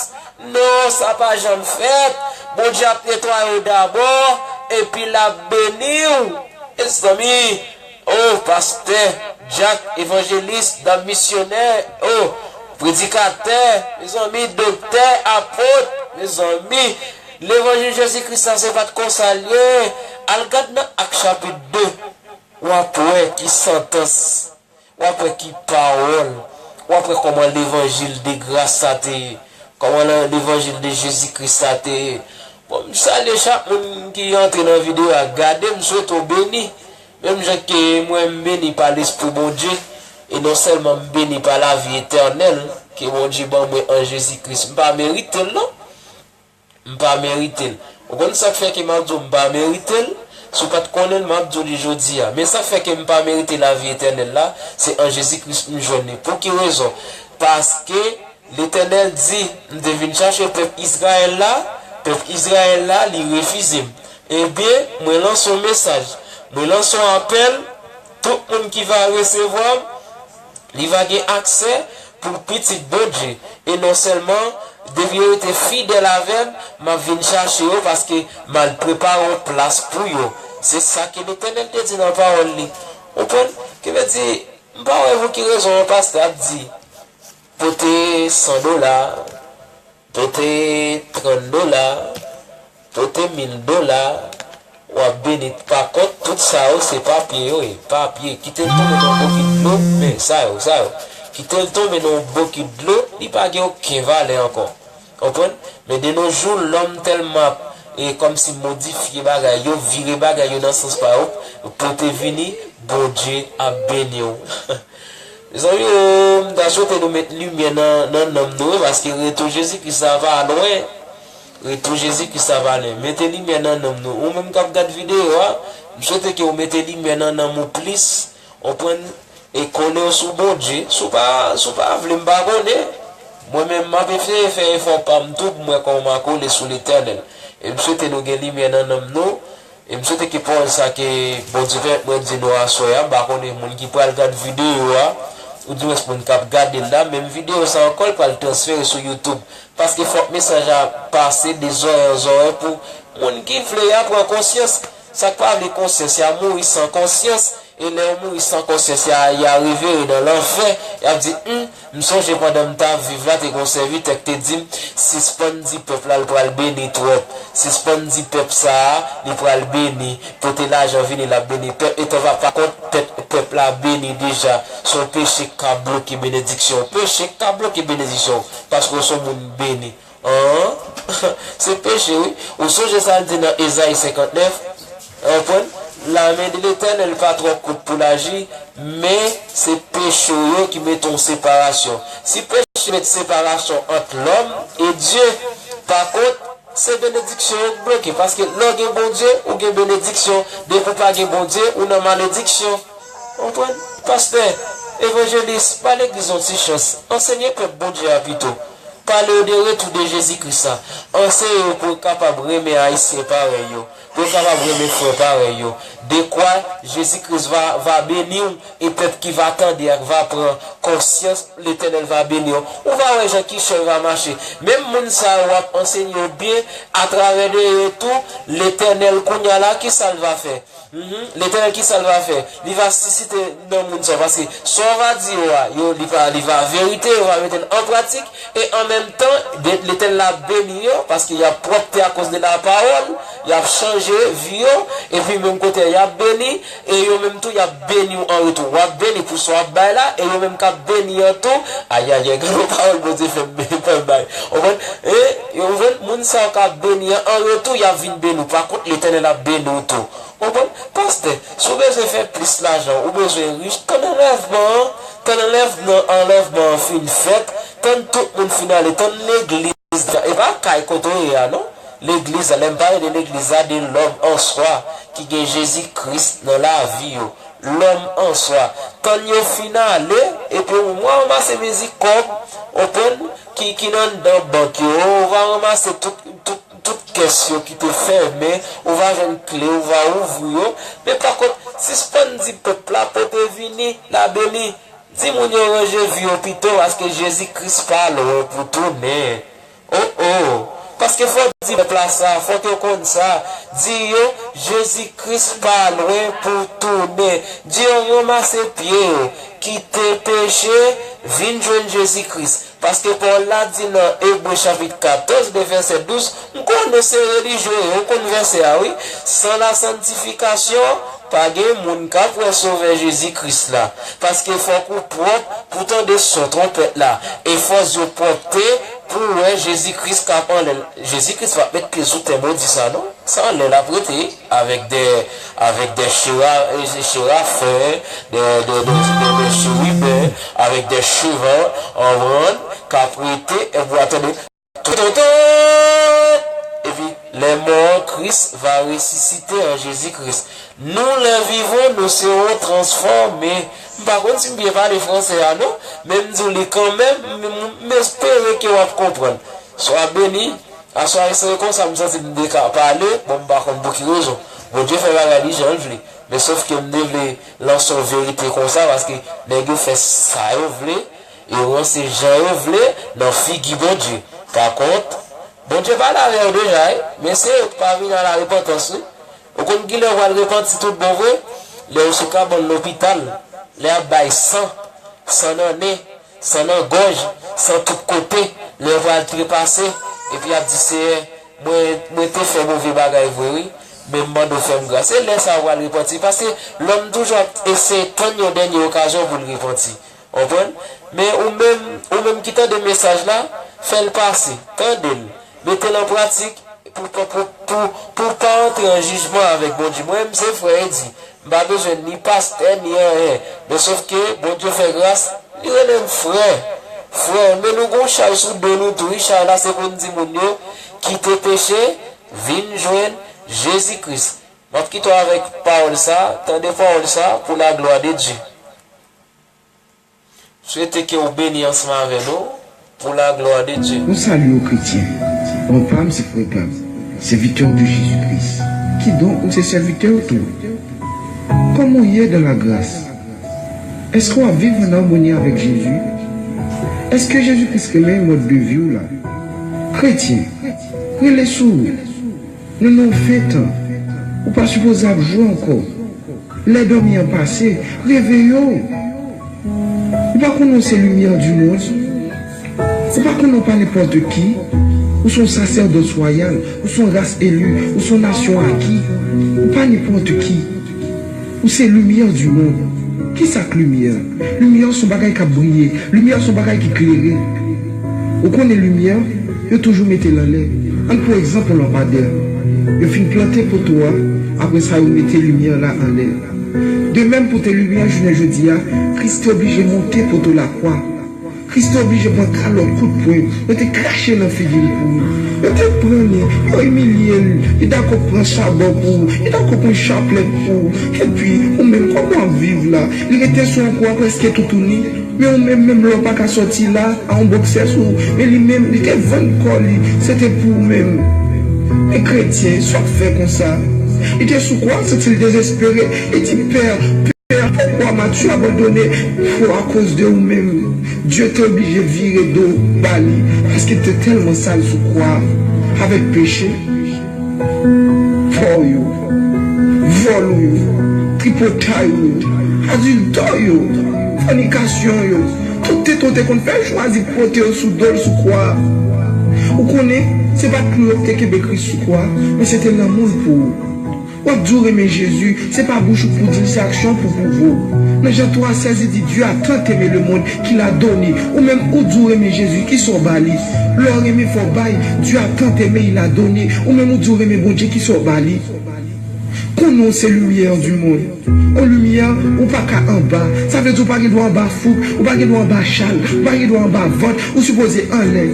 Non, sa pa janm fèt. Bondye ap netwaye w dabò, epi l ap beni w. Mezanmi, o pastè, dyak, evanjelis, dam misyonè, o predikatè, mezanmi, doktè, apot, mezanmi, levanjil Jezi Kris la se pa t konsa l ye. Al gad nan Ak chapit de, w ap wè ki santans. W ap wè ki pawòl, w ap wè kòman levanjil de gras sa te ye, kòman le-, levanjil de Jezi Kris sa te ye. Bon, m salye chak moun ki antre nan videyo a, gade, m swete w beni, menm jan ke mwen m beni pa Lespri Bondye, e non sèlman m beni pa lavi etènèl ke Bondye ban mwen an Jezi Kris. M pa merite l non. M pa merite l. Ou konn sa k fè ke m ap di w m pa merite l? Si w pa t konnen l, m ap di w li jodi a. Men sa k fè ke m pa merite lavi etènèl la, se an Jezi Kris m jwenn li. Pou ki rezon? Paske Letènèl di, m te vin chache pèp Izrayèl la, pèp Izrayèl la, li refize m. Ebyen, mwen lanse yon mesaj, mwen lanse yon apèl, tout moun ki va resevwa m, li va gen aksè pou pitit Bondye. E non sèlman, depi yo rete fidèl avè m, m ap vin chache yo paske m al prepare yon plas pou yo. Se sa ke Letènèl te di nan pawòl li. Ou konprann? Ki vle di, m pa wè pou ki rezon yon pastè ap di, pote san dola, pote trant dola, pote mil dola, w ap beni. Pa kont, tout sa yo se papye yo ye, papye. Kite l tonbe nan yon bokit dlo, men sa yo, sa yo. Kite l tonbe nan yon bokit dlo, li pa gen okenn valè ankò. Konprann? Men de nos jours, lòm tèlman ap, e, kòmsi modifye bagay yo, vire bagay yo nan sans pa yo, pou te vini, Bondye ap beni w. Mezanmi, o, m ta swete nou met limyè nan, nan nanm nou, wi, paske retou Jezi Kris la pa lwen. Retou Jezi Kris la pa lwen. Mete limyè nan nanm nou. Ou menm k ap gad videyo a, m swete ke w mete limyè nan nanm ou plis, konprann, e kole w sou Bondye. Si w pa, si w pa vle m pa konnen, mwen menm m ap eseye fè efò pa m tou pou m wè kòman m a kole sou Letènèl. E m swete nou gen limyè nan nanm nou. E m swete ke pawòl sa ke Bondye pèmèt mwen di nou aswè a, m pa konnen moun ki pral gad videyo a, oudimwens moun k ap gade l la, menm videyo sa ankò, l pral transfere sou YouTube. Paske fòk mesaj la pase de zòrèy an zòrèy pou moun ki vle y a pran konsyans. Sa k pa vle konsyans, y a mouri san konsyans. E lè yo mouri san konsyans, y a, y a reveye nan lanfè. Y ap di, hmm, m sonje pandan m t ap viv la, te gen yon sèvitè k te di m, sispann di pèp la, l pral beni twòp. Sispann di pèp sa a, li pral beni. Pote lajan vini, l ap beni pèp. Etan pa, pa kont, pèp, pèp la beni deja. Se yon peche k ka bloke benediksyon w. Peche k ka bloke benediksyon w. Paske w se yon moun beni. An, se peche, wi. Ou sonje sa l di nan Ezayi senkantnèf? Ou konprann? La main de l'Éternel pa twò kout pou l aji, men se peche w yo ki mete yon separasyon. Si peche met separasyon ant lòm e Dye, pa kont, se benediksyon yo k bloke. Paske lè w gen Bondye, ou gen benediksyon. Depi w pa gen Bondye, ou nan malediksyon. Konprann? Pastè, evanjelis, ba legliz yon ti chans. Ansenye pèp Bondye a pito. Pale yo de retou de Jezi Kris la. Anseye yo pou yo kapab renmen Ayisyen parèy yo, pou yo kapab renmen frè parèy yo. Dekwa Jezi Kris va, va beni w, e pèp ki va tande ak va pran konsyans, Letènèl va beni w. Ou va wè jan kichòy va mache. Menm moun sa yo w ap ansenye yo byen, atravè de yo tou, Letènèl kounye a la, kisa l va fè? Mhm. Letènèl, kisa l va fè? Li va sisite nan moun sa yo, paske sa w va di yo a, yo, li va, li va verite, yo va mete l an pratik, e an menm tan, de, Letènèl ap beni yo, paske y ap pwòpte akoz de lapawòl, y ap chanje vi yo, epi menm kote a, y ap beni, e yo menm tou, y ap beni w an retou. W ap beni pou sa w ap bay la, e yo menm k ap beni an tou, ayayay, gade yon pawòl Bondye fè m, fè m bay. Ou konprann? E, ou konprann? Moun sa yo k ap beni an, an retou, y ap vin beni w. Pa kont, Letènèl ap beni w tou. Konprann? Pastè, si w bezwen fè plis lajan, ou bezwen rich, tann anlèvman an, Tann anlèvman, anlèvman an fin fèt, tann tout moun fin ale, tann legliz la, e pa kay kote w ye a non. Legliz la, lè m pale de legliz la, de lòm an swa, ki gen Jezi Kris nan lavi yo. Lòm an swa. Tann yo fin ale, epi w ranmase mizik kòb, w konprann, ki, ki nan anndan bank yo, w va ranmase tout, tout, tout kès yo ki te fèmen, ou va jwenn kle, ou va ouvri yo. Men pa kont, sispann di pèp la pote vini, la beni. Di moun yo ranje vi yo pito, paske Jezi Kris pa lwen pou tounen. Oh, oh. Paske fò di pèp la sa, fòk yo konn sa. Di yo, Jezi Kris pa lwen pou tounen. Di yo ranmase pye yo, kite peche, vin jwenn Jezi Kris. Paske pawòl la di nan Ebre chapit katòz, de vèsè douz, m konnen se relijye yo, ou konn vèsè a, wi. San la santifikasyon, pa gen moun k ap wè Sovè Jezi Kris la. Paske fòk ou pwòp pou tande son twonpèt la. E fò zye w pwòpte pou w wè Jezi Kris k ap anlè l. Jezi Kris p ap met pye sou tè modi sa, non. Sa anlè l ap rete avèk de, avèk de chera, cherafen, de, de, de, de, de cheriben, avèk de chevan an bran k ap rete, e w ap tande tontonton! Epi, les morts en Christ va ressusciter en Jésus-Christ. Nous, les vivants, nous serons transformés. M pa konn si m byen pale fransè a, non, men m di w li kanmenm, m, m, m espere ke w ap konprann. Swa beni. Aswè a se konsa m santi m te ka pale, bon, m pa konn pou ki rezon. Bondye fè bagay li jan l vle. Men sòf ke m te vle lanse yon verite konsa, paske nèg yo fè sa yo vle, yo ranse jan yo vle nan figi Bondye. Pa kont, Bondye pale avè yo deja, wi, men se yo k pa vin a la repantans, wi. Ou konn kilè w pral repanti tout bon vre? Lè yo sou kabann lopital, lè y ap bay san, san nan nen, san nan gòj, san tout kote, lè yo pral trepase, epi y ap di, Seyè, mwen, mwen te fè move bagay vre, wi, men m mande w fè m gras. Se lè sa a w pral repanti, paske lòm toujou ap eseye tann yon dènye okazyon pou l repanti. Konprann? Men ou menm, ou menm ki tande mesaj la, fè l pase, tande l, mete l an pratik pou, pou, pou, pou, pou w pa antre an jijman avèk Bondye. Mwen menm se frè Edi, m pa bezwen ni pastè, ni anyen. Men sòf ke Bondye fè gras, li rele m frè. Frè, men nou gon chay sou do nou tou, wi, chay la se pou n di moun yo, kite peche, vin jwenn Jezi Kris. M ap kite w avèk pawòl sa, tande pawòl sa, pour la gloire de Dieu. Swete ke w beni ansanm avè nou, pour la gloire de Dieu. Nou salye w, kretyen. Non pa m se frè Gab, sèvitè de Jezi Kris. Kidonk, m se sèvitè w tou. Kòman w ye dans la grâce? Èske w ap viv an amoni avèk Jezi? Èske Jezi Kris renmen mòd de vi w la? Kretyen, rele sou ou. Nou nan yon fen tan. Ou pa sipoze ap jwe ankò. Lè dòmi an pase, reveye w. Ou pa konnen w se limyè di mond? Ou pa konnen w pa nenpòt ki? Ou se yon sasèdòs wayal, ou se yon ras eli, ou se yon nasyon aki. Ou pa nenpòt ki. Ou se limyè di mond. Kisa k limyè? Limyè se yon bagay k ap briye. Limyè se yon bagay ki klere. Ou konnen limyè, yo toujou mete l anlè. Ann pran egzanp yon lanpadè. Yo fin plante poto a, apre sa yo mete limyè la anlè. De menm pou te limyè jounen jodi a, Kris te oblije monte poto lakwa. Kris te oblije pran kalòt kout pwen, yo te krache nan figi l pou ou. Yo te pran li, yo imilye l, li dakò pran chabò pou ou, li dakò pran chaplèt pou ou. Epi, ou menm, kòman w ap viv la? Li rete sou yon kwa prèske toutouni. Men ou menm, menm lè w pa ka sòti la, a yon bòksè sou ou. Men li menm, li te vann kò li, se te pou ou menm. Men kretyen, sa w ap fè konsa? Li te sou kwa, santi l dezespere, li di, Pè, Pè, pourquoi m'as-tu abandonné? Pou akoz de ou menm, Dye te oblije vire do ba li, paske li te tèlman sal sou kwa avèk peche. Fò w yo, vòl ou yo, tripotay ou yo, adiltè w yo, fònikasyon w yo, tout tenten w te konn fè, chwazi pote yo sou do l sou kwa. Ou konnen, se pa t pou yo w te kenbe Kris sou kwa, men se te lanmou l pou ou. W ap di w renmen Jezi, se pa bouch ou k pou di l, se aksyon w pou pwouve w. Nan Jan twa sèz, li di, Dieu a tant aimé le monde qu'il a donné. Ou menm, ou di w renmen Jezi, kisa w ba li? Lè w renmen, fò w bay. Dieu a tant aimé, il a donné. Ou menm, ou di w renmen Bondye, kisa w ba li? Konnen w se lumière du monde. On limyè, ou pa ka anba. Sa vle di ou pa gen dwa anba fouk, ou pa gen dwa anba chal, ou pa gen dwa anba vant, ou sipoze anlè.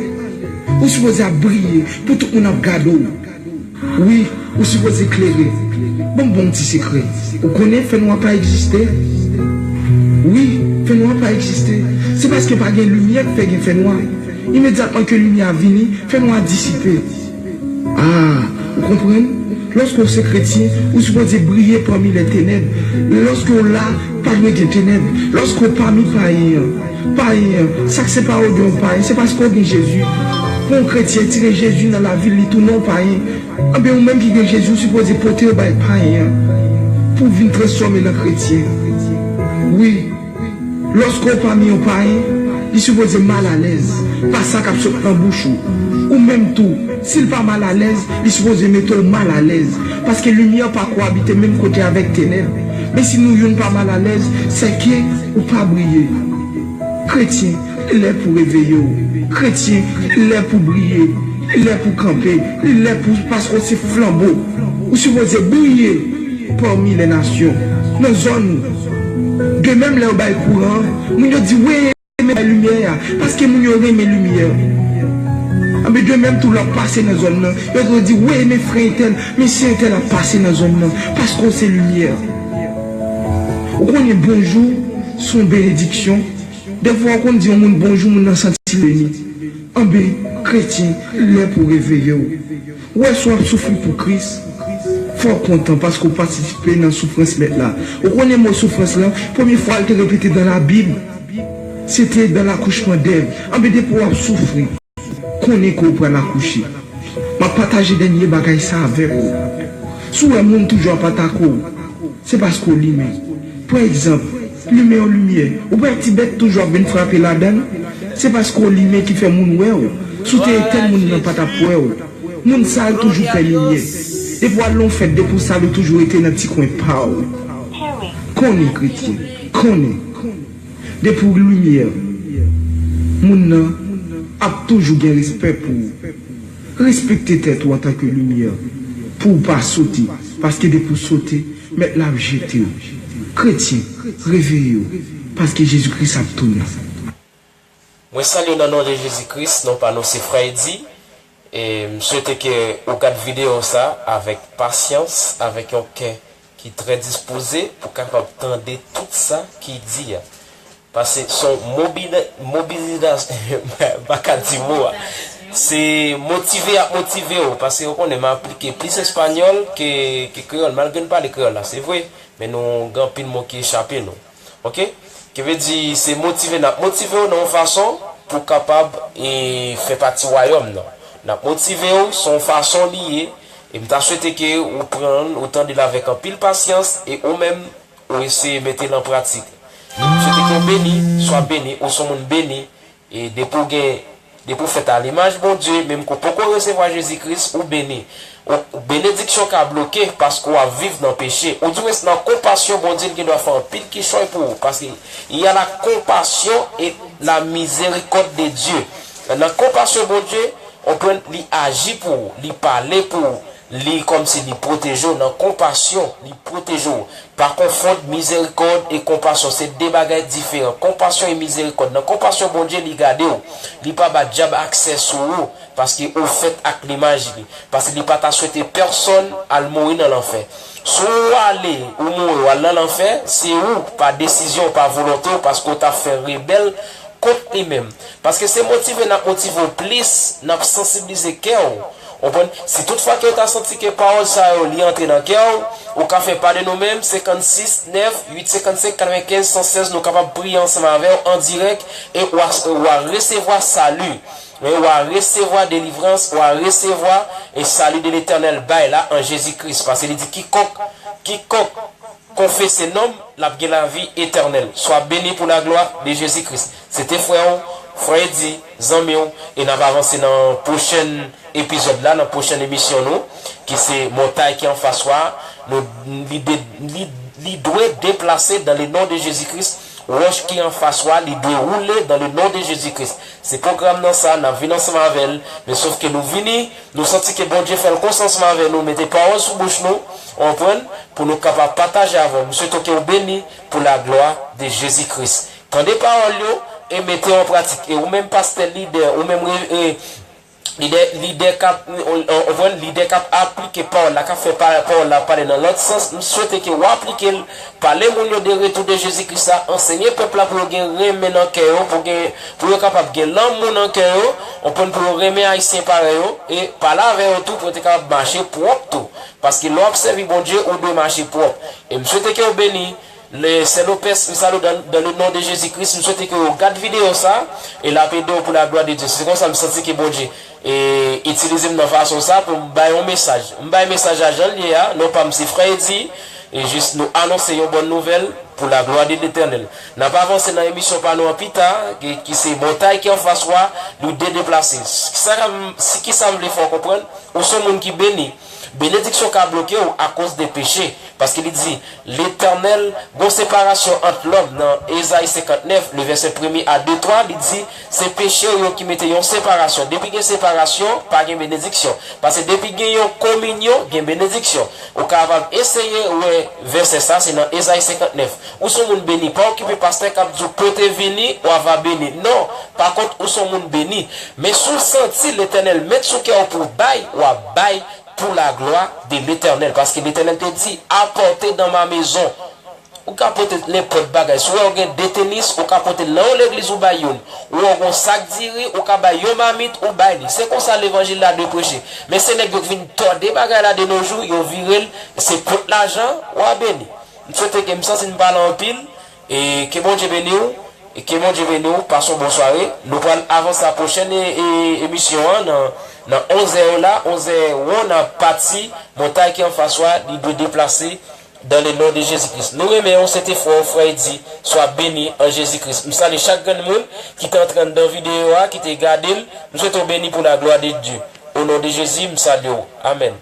Ou sipoze ap briye pou tout moun ap gade w. Wi, ou sipoze klere. Ban m ba w yon ti sekrè. Ou konnen fènwa pa egziste? Wi, fènwa pa egziste. Se paske pa gen limyè k fè gen fènwa. Imedyatman ke limyè a vini, fènwa a disipe. Ah, ou konprann? Lòske w se kretyen, ou sipoze briye pami lè tenèb. Lòske w la, pa dwe gen tenèb. Lòske w pami payen an, payen an, sa k separe w de yon payen, se paske w gen Jezi. Pou yon kretyen tire Jezi nan lavi l, li tounen yon payen. Anben, ou menm ki gen Jezi, ou sipoze pote yo bay payen an pou vin transfòme l an kretyen. Wi. Lòske w pami yon payen, li sipoze malalèz pa sa k ap sot nan bouch ou. Ou menm tou, si l pa malalèz, li sipoze mete w malalèz. Paske limyè pa ko abite menm kote avèk tenèb. Men si nou youn pa malalèz, sèke ou pa briye. Kretyen, li lè pou reveye w. Kretyen, li lè pou briye. Li lè pou kanpe. Li lè pou, paske w se flanbo. Ou sipoze briye pami lè nasyon, nan zòn ou. De menm, lè yo bay kouran an, moun yo di, "Wee, men bay limyè a," paske moun yo renmen limyè. Anben, de menm tou, lè w ap pase nan zòn nan, yo di, "Wee, men frè entèl, men sè entèl ap pase nan zòn nan," paske w se limyè. Ou konnen bonjou se yon benediksyon. Defwa, ou konn di yon moun bonjou, moun nan santi l beni. Anben, kretyen, li lè pou w reveye w. Ou wè, si w ap soufri pou Kris, fò w kontan paske w patisipe nan soufrans Mèt la. Ou konnen mo soufrans lan, premye fwa l te repete dans la Bible, se te dans l'accouchement d'Ève. Anben, depi w ap soufri, konnen ke w pral akouche. M ap pataje dènye bagay sa avèk ou. Si w wè moun toujou ap atake w, se paske w limen. Pa egzanp, limen yon limyè. Ou wè ti bèt toujou ap vin frape ladan l, se paske w limen ki fè moun wè w. Si w te etèn, moun nan pa t ap wè w. Moun sal toujou pè limyè. Depi w al nan yon fèt, depi w sal, ou toujou rete nan ti kwen pa w. Konnen, kretyen, konnen. Depi w limyè, moun nan ap toujou gen respè pou ou. Respekte tèt ou antanke limyè, pou w pa sote, paske depi w sote, Mèt la ap jete w. Kretyen, reveye w, paske Jezi Kris ap tounen. Mwen salye w nan non de Jezi Kris, non pa nou se Fredi. E m swete ke ou gad videyo sa avèk pasyans, avèk yon kè ki trè dispoze pou kapab tande tout sa ki di a. Paske se yon mobiliz-, mobilizasyon, m pa ka di mo a. Se motive y ap motive w, paske ou konnen m aplike plis espanyòl ke, ke kreyòl, malgre n pale kreyòl la, se vre, men nou gen anpil mo ki echape nou. Oke? Ki vle di, se motive n ap motive w nan yon fason pou w kapab, e, fè pati wayòm nan. N ap motive w, se yon fason li ye, e m ta swete ke ou pran l, ou tande l avèk anpil pasyans, e ou menm, ou eseye mete l an pratik. M swete ke w beni, swa beni, ou se yon moun beni, e depi w gen, depi w fèt a limaj Bondye, menm ke w poko resevwa Jezi Kris, ou beni. Ou, benediksyon ka bloke paske w ap viv nan peche. Ou di wès nan konpasyon Bondye, l gen dwa fè anpil kichòy pou ou, paske il y a la compassion et la miséricorde de Dieu. Nan konpasyon Bondye, ou konprann, li aji pou ou, li pale pou ou, li kòmsi li pwoteje w nan konpasyon, li pwoteje w. Pa konfonn mizerikòd e konpasyon, se de bagay diferan. Konpasyon e mizerikòd. Nan konpasyon Bondye, li gade w. Li pa ba dyab aksè sou ou, paske ou fèt ak limaj li. Paske li pa ta swete pèsonn al mouri nan lanfè. Si w ale, ou mouri, w al nan lanfè, se ou, pa desizyon w, pa volonte w, paske w ta fè rebèl kont li menm. Paske se motive n ap motive w plis, n ap sansibilize kè w. Ou konprann? Si toutfwa ke w ta santi ke pawòl sa yo, li antre nan kè w, ou ka fè pa de nou menm, senkannsis, nèf, uit senkannsenk, katrevenkenz, san sèz, nou kapab priye ansanm avè w an dirèk, e w a, w a resevwa sali. Wi, w a resevwa delivrans, w a resevwa, e, sali de Letènèl bay la an Jezi Kris. Paske li di, "Kikonk, kikonk konfese non m, l ap gen lavi etènèl." Swa beni pou la glwa de Jezi Kris. Se te frè w, Fredi, zanmi w, e n ap avanse nan pwochèn epizòd la, nan pwochèn emisyon nou, ki se Montay ki anfas ou a. Nou, li de, li, li dwe deplase dans le nom de Jésus-Christ. Wòch ki anfas ou a, li dwe woule dans le nom de Jésus-Christ. Se pwogram nan sa, n ap vin ansanm avè l, men sòf ke nou vini, nou santi ke Bondye fè l konsa ansanm avè nou, mete pawòl sou bouch nou, w konprann, pou nou kapab pataje avè w. M swete ke w beni pour la gloire de Jésus-Christ. Tande pawòl yo e mete yo an pratik. E ou menm pastè, lidè, ou menm re- e, lidè, lidè k ap, w konprann, lidè k ap aplike pawòl la, k ap fè pa- pawòl la pale nan lòt sans, m swete ke w aplike l. Pale moun yo de retou de Jezi Kris la, ansenye pèp la pou yo gen renmen nan kè yo, pou gen, pou yo kapab gen lanmou nan kè yo, w konprann, pou yo renmen Ayisyen parèy yo, e pale avè yo tou pou yo te kapab mache pwòp tou. Paske lè w ap sèvi Bondye, ou dwe mache pwòp. E m swete ke w beni. Le Sè Lopez, m salye w dans, dans le nom de Jésus-Christ. M swete ke w gad videyo sa, e l ap ede w pour la gloire de Dieu. Se konsa m santi ke Bondye e itilize m nan fason sa pou m bay yon mesaj. M bay mesaj la jan l ye a, non pa m se Frè Edi, e jis nou anonse yon bòn nouvèl pour la gloire de l'Éternel. N ap avanse nan emisyon pa nou an pita, ki, ki se montay ki anfas ou a, li dwe deplase. Kisa, si kisa m vle fè w konprann, ou se yon moun ki beni. Benediksyon ka bloke w akoz de peche. Paske li di, Letènèl, gon separasyon ant lòm nan Ezayi senkantnèf, le vèsè premye a de twa, li di, se peche w yo ki mete yon separasyon. Depi gen separasyon, pa gen benediksyon. Paske depi gen yon kominyon, gen benediksyon. Ou kapab eseye wè vèsè sa, se nan Ezayi senkantnèf. Ou se yon moun beni, pa okipe pastè k ap di w pote vini, w ava beni. Non, pa kont ou se yon moun beni. Men si w santi Letènèl met sou kè w pou w bay, w ap bay pour la gloire de l'Éternel. Paske Letènèl te di, apportez dans ma maison. Ou ka pote nenpòt bagay. Si w wè w gen de tenis, ou ka pote l nan yon legliz ou bay youn. Ou wè w gen yon sak diri, ou ka bay yon mamit, ou bay li. Se konsa levanjil la dwe preche. Men se nèg yo k vin tòde bagay la de nos jours, yo vire l, se pot lajan, w a beni. M swete ke m santi m pale anpil, e ke Bondye beni w, e ke Bondye beni w, pase yon bon sware. Nou pral avanse a pwochèn e, e, emisyon an nan, nan onz è la, onz è won nan pati montay ki anfas ou a, li dwe deplase dans le nom de Jésus-Christ. Nou renmen w, se te frè w, Frè Edi, swa beni an Jezi Kris. M salye chak grenn moun ki te antre anndan videyo a, ki te gade l. M swete w beni pour la gloire de Dieu. Au nom de Jésus, m salye w. Amèn.